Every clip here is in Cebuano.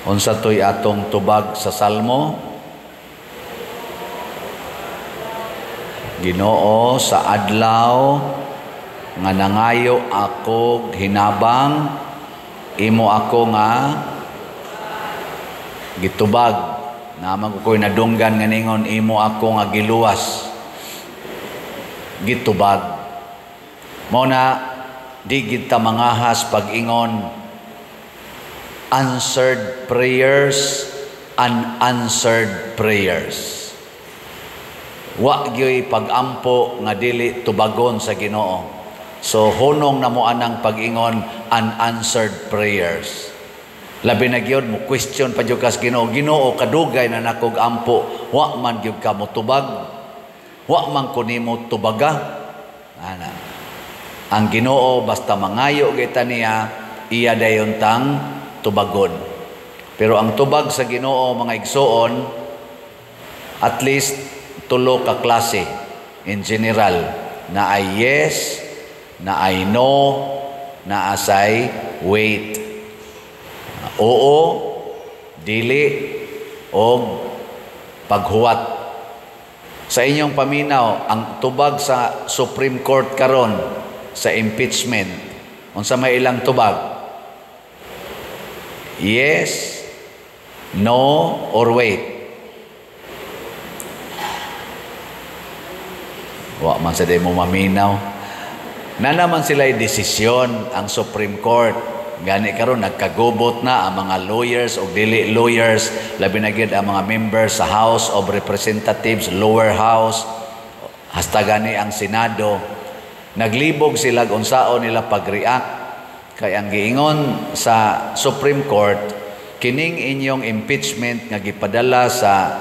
Unsa to'y atong tubag sa Salmo? Ginoo, sa adlaw nga nangayo ako hinabang, imo ako nga gitubag. Naman ko ko'y nadunggan nga ningon, imo ako nga giluwas. Gitubag. Mao na di gid ta mangahas pag-ingon answered prayers, unanswered prayers. Wa gyoy pag-ampo nga dili tubagon sa Ginoo. So hunong na mo anang pag-ingon unanswered prayers. Labi na gyud mo question pa gyud kas Ginoo, Ginoo, kadugay na nakog ampo, wa man gyud ka motubag. Wa man ko nimo tubaga. Ana. Ang Ginoo basta mangayo kita niya, iya dayon tang tubagon. Pero ang tubag sa Ginoo, mga igsoon, at least tulo ka klase in general, na ay yes, na ay no, na asay wait. Oo, dili, og paghuwat. Sa inyong paminaw, ang tubag sa Supreme Court karon sa impeachment, unsa may ilang tubag? Yes, no, or wait? Wa man sa mo maminaw. Na naman sila'y desisyon ang Supreme Court. Gani karon nagkagubot na ang mga lawyers o dili lawyers, labi na gyud ang mga members sa House of Representatives, lower house, hasta gani ang Senado. Naglibog sila unsaon nila pag-react. Kay ang giingon sa Supreme Court, kining inyong impeachment nga gipadala sa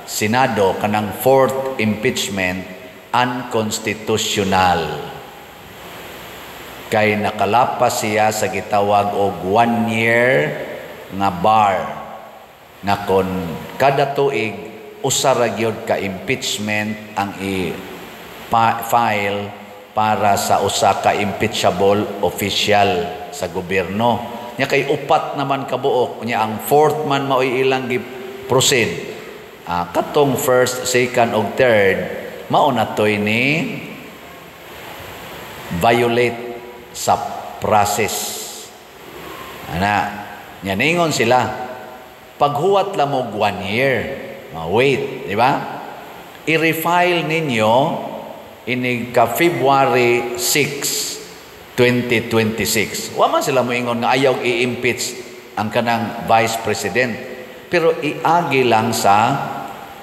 Senado, kanang fourth impeachment, unconstitutional. Kay nakalapas siya sa gitawag og 1 year nga bar, nga kon kada tuig usa ra gyud ka impeachment ang i-file para sa usa ka impeachable official sa gobyerno. Nya kay upat naman kabuok, nya ang fourth man maoy ilang gi-proceed. Katong first, second ug third mao na toy ni violate sa process. Ana, nya ningon sila, paghuwat lang og 1 year. Wait, di ba? I-refile ninyo inig ka February 6, 2026. Wa man sila moingon nga ayaw i-impeach ang kanang vice president. Pero iagi lang sa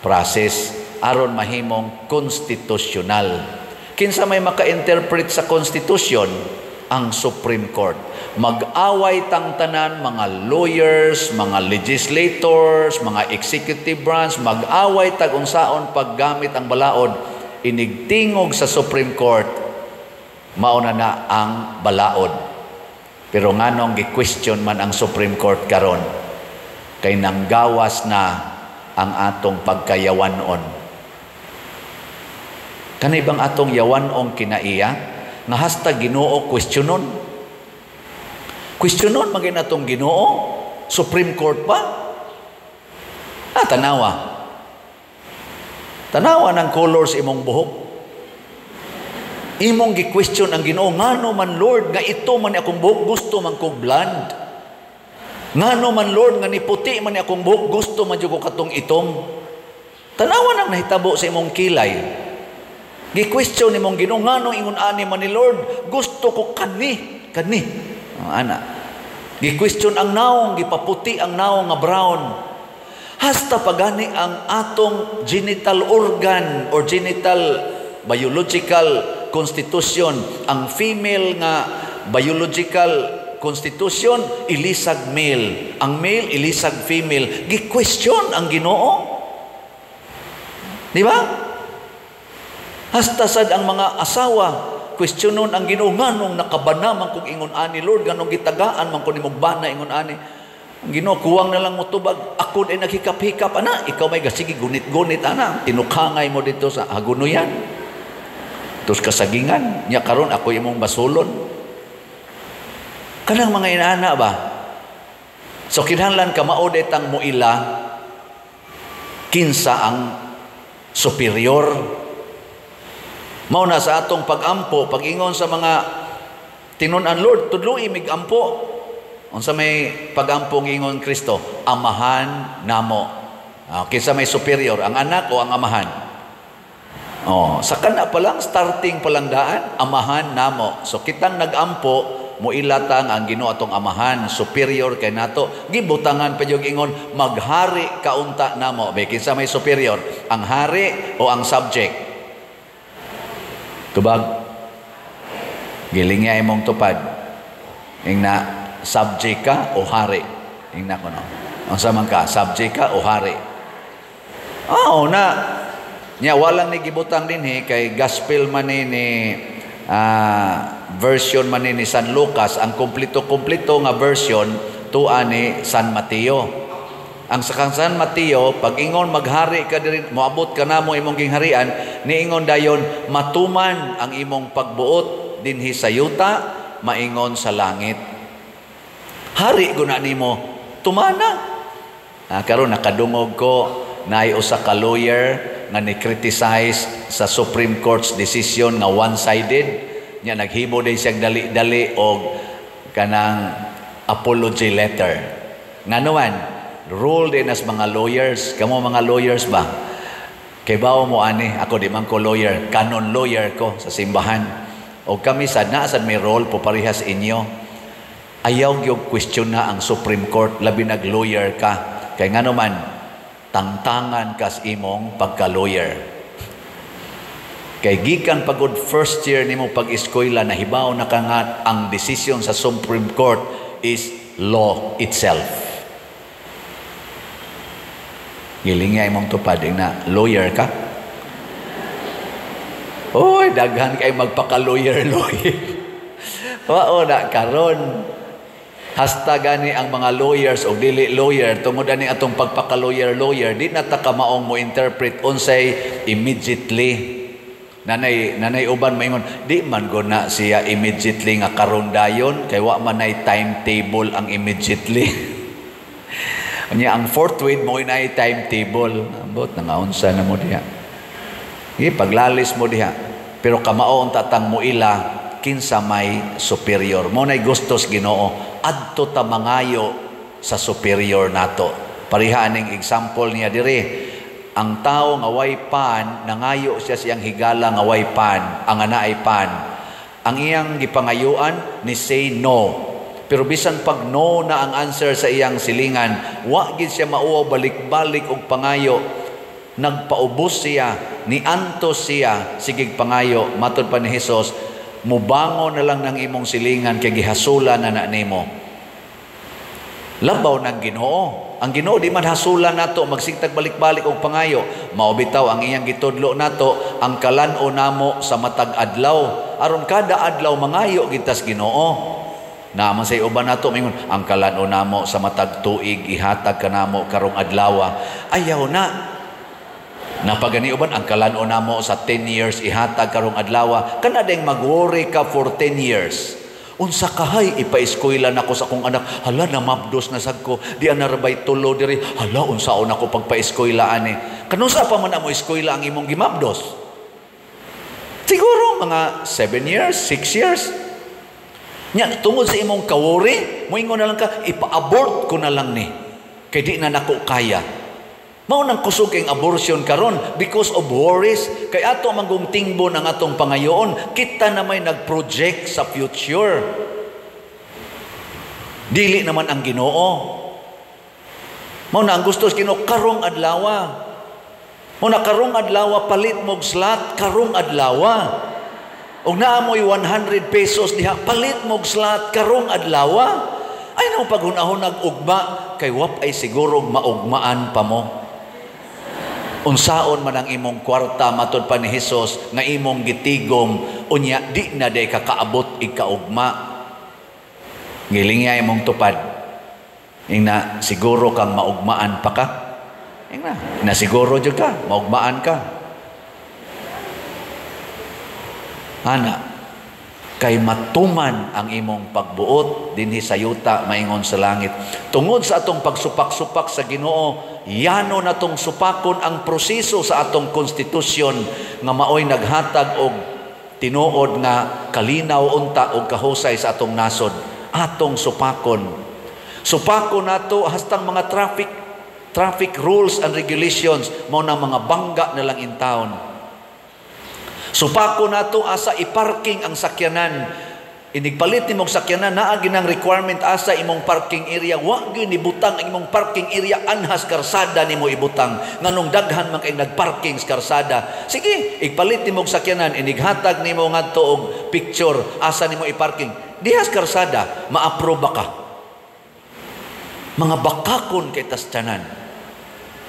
process aron mahimong constitutional. Kinsa may maka-interpret sa constitution? Ang Supreme Court. Mag-away tang tanan, mga lawyers, mga legislators, mga executive branch, mag-away tag unsaon paggamit ang balaod, inigtingog sa Supreme Court, mauna na ang balaod. Pero nganong gi-question man ang Supreme Court karon? Kay nanggawas na ang atong pagkayawanon. Kanay bang atong yawanong kinaiya? Nga hasta Ginoo questionon. Questionon magin atong Ginoo, Supreme Court pa. Ah, tanawa. Tanawa ng colors imong buhok. Imong gi-question ang Ginoo, ngano man, Lord, nga ito man akong buhok, gusto man kog blonde. Ngano man, Lord, nga niputi man akong buhok, gusto man jud ko katong itom. Tanawa nang nahitabo sa imong kilay. Gi-question nimong Ginoo, ngano ingon ani man ni Lord, gusto ko kani, kani. Oh, ana. Gi-question ang naong, gipaputi ang naong nga brown. Hasta pagani ang atong genital organ or genital biological constitution, ang female nga biological constitution ilisag male, ang male ilisag female. Gi-question ang Ginoo. Di ba? Hasta sad ang mga asawa questionon ang Ginoo, nganong nakabana man kog ingon ani, Lord, nganong gitagaan man ko nimog bana ingon ani. Ang Ginoo kuwang na lang motubag, ako ay naghikap-hikap ana, ikaw may gasige gunit-gunit ana, tinukangay mo dito sa hagunoyan. Tos kasagingan, nya karon ako imong basulon. Kanang mga inaana ba? So kinahanglan kamao tang muila kinsa ang superior. Mao na sa atong pagampo, pag-ingon sa mga tinun-an, "Lord, tudloi mig ampo." Unsa may pagampo ingon Kristo? "Amahan namo." Ah, kinsa may superior, ang anak o ang amahan? Oh, sa kana pa lang, starting pa lang daan, "Amahan namo." So kitang nagampo, muila ta nga ang Ginoo atong amahan, superior kay nato. Gibutangan pa jud ingon, "Maghari ka unta namo." Be, kinsa may superior, ang hari o ang subject? Tubag. Gilingya imong tupad. Ingna, subject ka o hari? Ingna ko no. Unsa man ka, subject ka o hari? Oo na. Nya walang ni gibutang dinhi kay gospel man ni version man ni San Lucas. Ang kompleto-kompleto nga version tuwa ni San Mateo. Ang sa kang San Mateo, pag ingon "Maghari ka diri, moabot ka namo imong gingharian," niingon dayon, "Matuman ang imong pagbuot dinhi sa yuta maingon sa langit." Hari guna nimo, tumana. Ah, karon nakadungog ko naay usa ka lawyer nga ni-criticize sa Supreme Court's decision nga one-sided. Nya naghimo din siyang dali-dali og kanang apology letter. Ngano man, rule din as mga lawyers, kamo mga lawyers ba? Kay bawo mo ani, ako di man ko lawyer, canon lawyer ko sa simbahan. O kami sad naa sad may role po parehas inyo. Ayaw gyud question na ang Supreme Court, labi nag lawyer ka. Kay ngano man, tangtangan kas imong pagka-lawyer. Kay gikan pagod first year nimo pag-eskwela, nahibaw na ka nga ang decision sa Supreme Court is law itself. Giling nga imong tupad na lawyer ka. Oy, daghan kay magpaka-lawyer lawyer. Wao na karon. Hasta gani ang mga lawyers o dili lawyer, tungod ani atong pagpaka-lawyer lawyer, di na ta kamaong mo interpret unsay immediately. Nanay uban maingon, di man go na siya immediately nga karon dayon kay wa man nay timetable ang immediately. Nya ang forthwith mo nay timetable. Ambot nangaunsa na mo diha. Sige, paglalis mo diha. Pero kamao unta tang muila kinsa may superior. Mo nay gustos Ginoo adto ta mangayo sa superior nato. Pareha aning example niya diri. Ang tao nga way pan, nangayo siya siyang higala nga way pan, ang anaay pan. Ang iyang gipangayuan ni say no. Pero bisan pag no na ang answer sa iyang silingan, wa gid siya mauwaw, balik-balik og pangayo. Nagpaubos siya, niantos siya, sigig pangayo. Matod pa ni Hesus, "Mubangon na lang ng imong silingan kay gihasula na na nimo." Labaw ng Ginoo. Ang Ginoo di man hasula nato magsigtag balik-balik og pangayo. Mao bitaw ang iyang gitudlo nato ang kalan-o namo sa matag adlaw. Aron kada adlaw mangayo gitas Ginoo. Naman sa uban nato mingon, "Ang kalan-o namo sa matag tuig ihatag kanamo karong adlaw." Ayaw na. Napagani uban, "Ang kalan-o namo sa 10 years ihatag karong adlaw." Kana ding mag-worry ka for 10 years. Unsa kahay ipa-eskwela nako sa akong anak? Hala, namabdos na sad ko. Di ana rabay tulo diri. Hala, unsaon ako pagpa-eskwela ani? Kanusa pa man mo eskwela ang imong gimabdos? Siguro mga 7 years, 6 years. Nya tungod sa imong kawori, moingon na lang ka, "Ipa-abort ko na lang ni. Kay di na nako kaya." Mao nang kusog kay abortion karon because of worries, kay ato manggong tingbo ng atong pangayoon, kita na may nag-project sa future. Dili naman ang Ginoo. Mao na ang gusto sa Ginoo karong adlaw. Mao na karong adlaw palit mo'g slot karong adlaw. Og naa mo'y 100 pesos diha, palit mo'g slot karong adlaw. Ay nang paghunahon ugma kay wap ay siguro maugmaan pa mo. Unsaon man ang imong kwarta, matod pa ni Hesus, nga imong gitigom, unya di na day kakaabot ikaugma. Gilingya imong tupad. Ingna siguro kang maugmaan pa ka. Ingna, na siguro jud ka maugmaan ka. Ana, Kay matuman ang imong pagbuot dinhi sa yuta maingon sa langit. Tungod sa atong pagsupak-supak sa Ginoo, yano natong supakon ang proseso sa atong konstitusyon nga maoy naghatag og tinuod nga kalinaw unta og kahusay sa atong nasod. Atong supakon. Supakon nato hastang mga traffic rules and regulations, mao na mga bangga na lang in town. Supako nato asa i-parking ang sakyanan. Inigpalit nimong sakyanan, naa ginang requirement asa imong parking area. Wa gyud nibutang ang imong parking area anhas karsada nimo ibutang. Nganong daghan man kay nagparking sa karsada. Sige, igpalit nimong sakyanan, inighatag nimo ngadto og picture asa nimo i-parking. Dihas karsada, ma-approve ba ka? Mga bakakon kay tas tanan.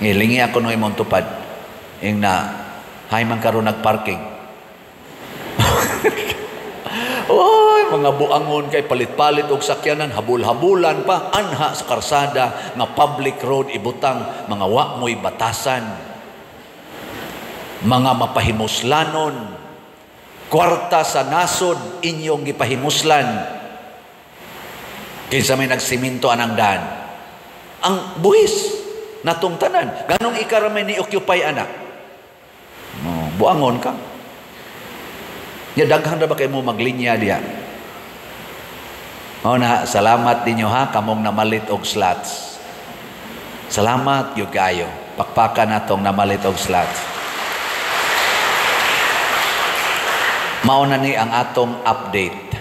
Ngilingi ako no imong tupad. Ing na hay man karon nagparking. Oy, mga buangon kay palit-palit og sakyanan, habol-habulan pa anha sa karsada nga public road ibutang, mga wa mo'y batasan. Mga mapahimuslanon, kwarta sa nasod inyong gipahimuslan. Kinsa may nagsiminto anang daan? Ang buhis natong tanan. Ganong ikaramay ni occupy anak? No, buangon ka. Ya daghan ra ba kay mo maglinya diha? Mao na, salamat ninyo ha kamong namalit og slots. Salamat gyud kaayo. Pakpakan natong namalit og slots. Mao na ni ang atong update.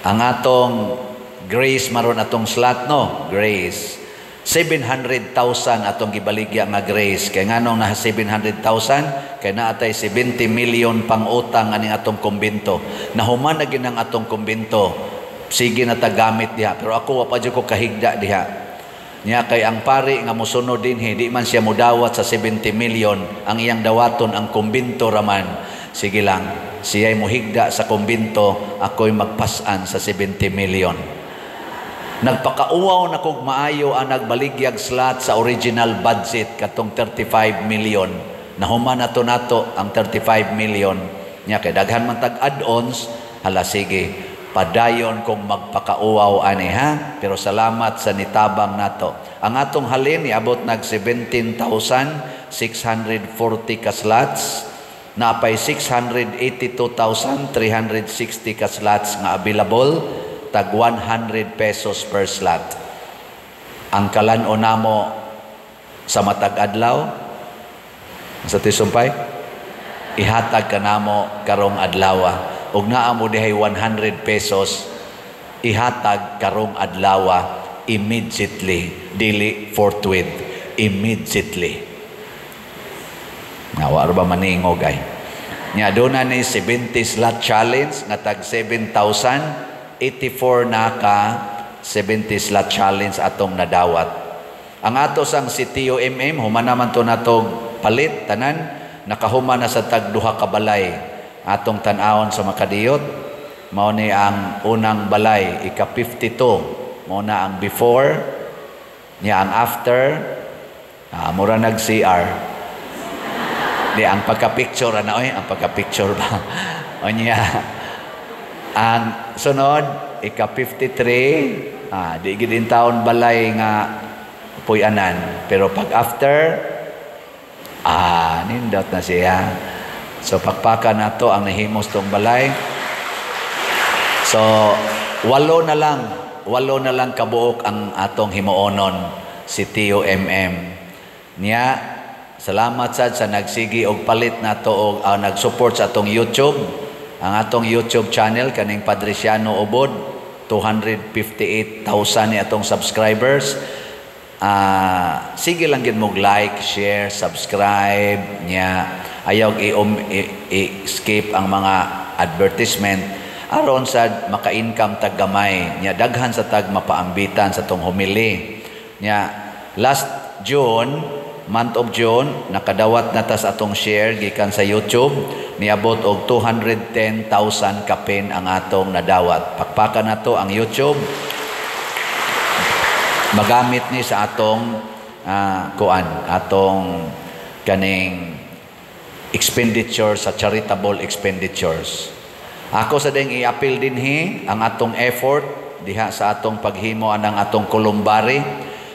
Ang atong grace maron atong slot, no? Grace. 700,000 atong gibaligya nga grace. Kay nganong na 700,000? Kay naatay 70 million pang utang aning atong kumbento. Nahuman na gid ang atong kumbento. Sige na ta gamit diha, pero ako wa pa jud ko kahigda diha. Nya kay ang pari nga mosunod dinhi, di man siya modawat sa 70 million, ang iyang dawaton ang kumbento raman. Sige lang, siya'y mohigda sa kumbento, ako'y magpas-an sa 70 million. Nagpakauwaw na kog maayo ang nagbaligyag slot sa original budget katong 35 million. Nahuman na to nato ang 35 million. Nya kay daghan man tag add-ons, hala sige, padayon kong magpakauwaw ani ha. Pero salamat sa nitabang nato. Ang atong halin niabot nag 17,640 ka slots. Naapay 682,360 ka slots nga available, tag 100 pesos per slot. Ang kalan-o namo sa matag adlaw sa tisumpay, ihatag kanamo karong adlawa. Ug naa mo dihay 100 pesos, ihatag karong adlawa immediately, dili forthwith, immediately. Nga wa ra ba maningog ay. Nya doon na ni 70 slot challenge nga tag 7,084 na ka 70 slot challenge atong nadawat. Ang ato sang si TOMM, human naman to natog palit tanan, nakahuman na sa tag duha ka balay atong tan-awon sa makadiyot. Mao ni ang unang balay, ika 52, mao na ang before niya, ang after, mura nag CR. Di ang pagka-picture ana oy, ang pagka-picture ba. O niya ang sunod, ika 53, di gid in taon balay nga puy-anan, pero pag after, nindot na siya. So pakpakan nato ang nahimos tong balay. So walo na lang kabuok ang atong himuonon si TOMM. Niya salamat sad sa nagsigi og palit nato og nag-support sa atong YouTube. Ang atong YouTube channel kaning Padriciano Ubod, 258,000 ni atong subscribers. Sige lang gid mo like, share, subscribe niya. Ayaw i-skip ang mga advertisement aron sad maka-income tag gamay niya, daghan sa tag mapaambitan sa tong humili. Niya last June, month of June, nakadawat na ta sa atong share gikan sa YouTube, niabot og 210,000 kapin ang atong nadawat. Pakpakan nato ang YouTube. Magamit ni sa atong kuan, atong kaning expenditure sa charitable expenditures. Ako sa ding i-appeal dinhi ang atong effort diha sa atong paghimo anang atong columbary.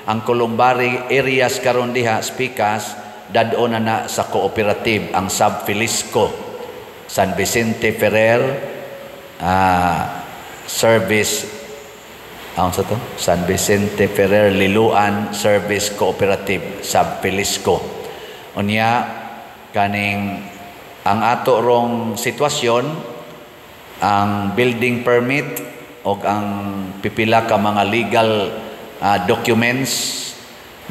Ang columbary areas karon diha speakers dad-on na na sa cooperative, ang Sub Felisco, San Vicente Ferrer Service, ang sa to, San Vicente Ferrer Liloan Service Cooperative, Sub Felisco. Unya kaning ang ato rong sitwasyon, ang building permit o ang pipila ka mga legal documents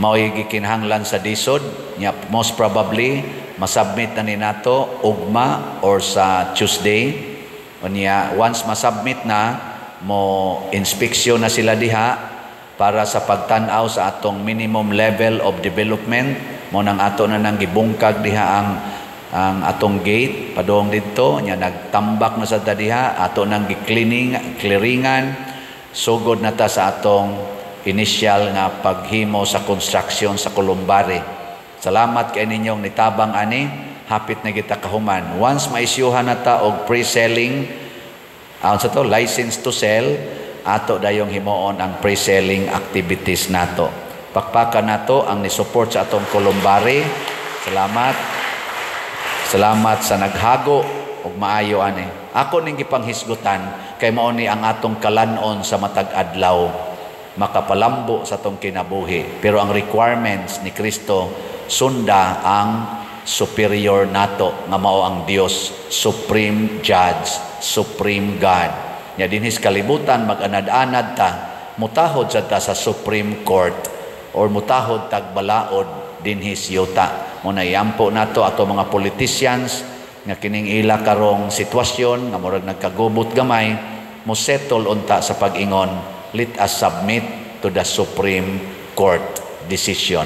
mao'y gikinahanglan sa DHSUD nya. Most probably masubmit na ni nato ugma or sa Tuesday. Unya once masubmit na, mo inspeksyon na sila diha para sa pagtan-aw sa atong minimum level of development. Mo nang ato na nang gibungkag diha ang atong gate padung didto. Nya nagtambak na sa ta diha, ato nang gi-cleaning, clearingan. Sugod na ta sa atong initial nga paghimo sa construction sa columbary. Salamat kay ninyong nitabang ani. Hapit na kita kahuman. Once maisyuhan na ta og pre-selling, ang sa to license to sell, ato dayong himuon ang pre-selling activities nato. Pakpakan nato ang ni-support sa atong columbary. Salamat. Salamat sa naghago og maayo ani. Ako ning gipanghisgutan kay mao ni ang atong kalanon sa matag adlaw, makapalambo sa atong kinabuhi. Pero ang requirements ni Kristo, sunda ang superior nato nga mao ang Dios, supreme judge, supreme God. Nya dinhis kalibutan mag-anad-anad ta, mutahod sad ta sa Supreme Court or mutahod tag balaod dinhis yuta. Mo na iampo nato ato mga politicians nga kining ila karong sitwasyon nga murag nagkagubot gamay, mo settle unta sa pag-ingon, "Let us submit to the Supreme Court decision."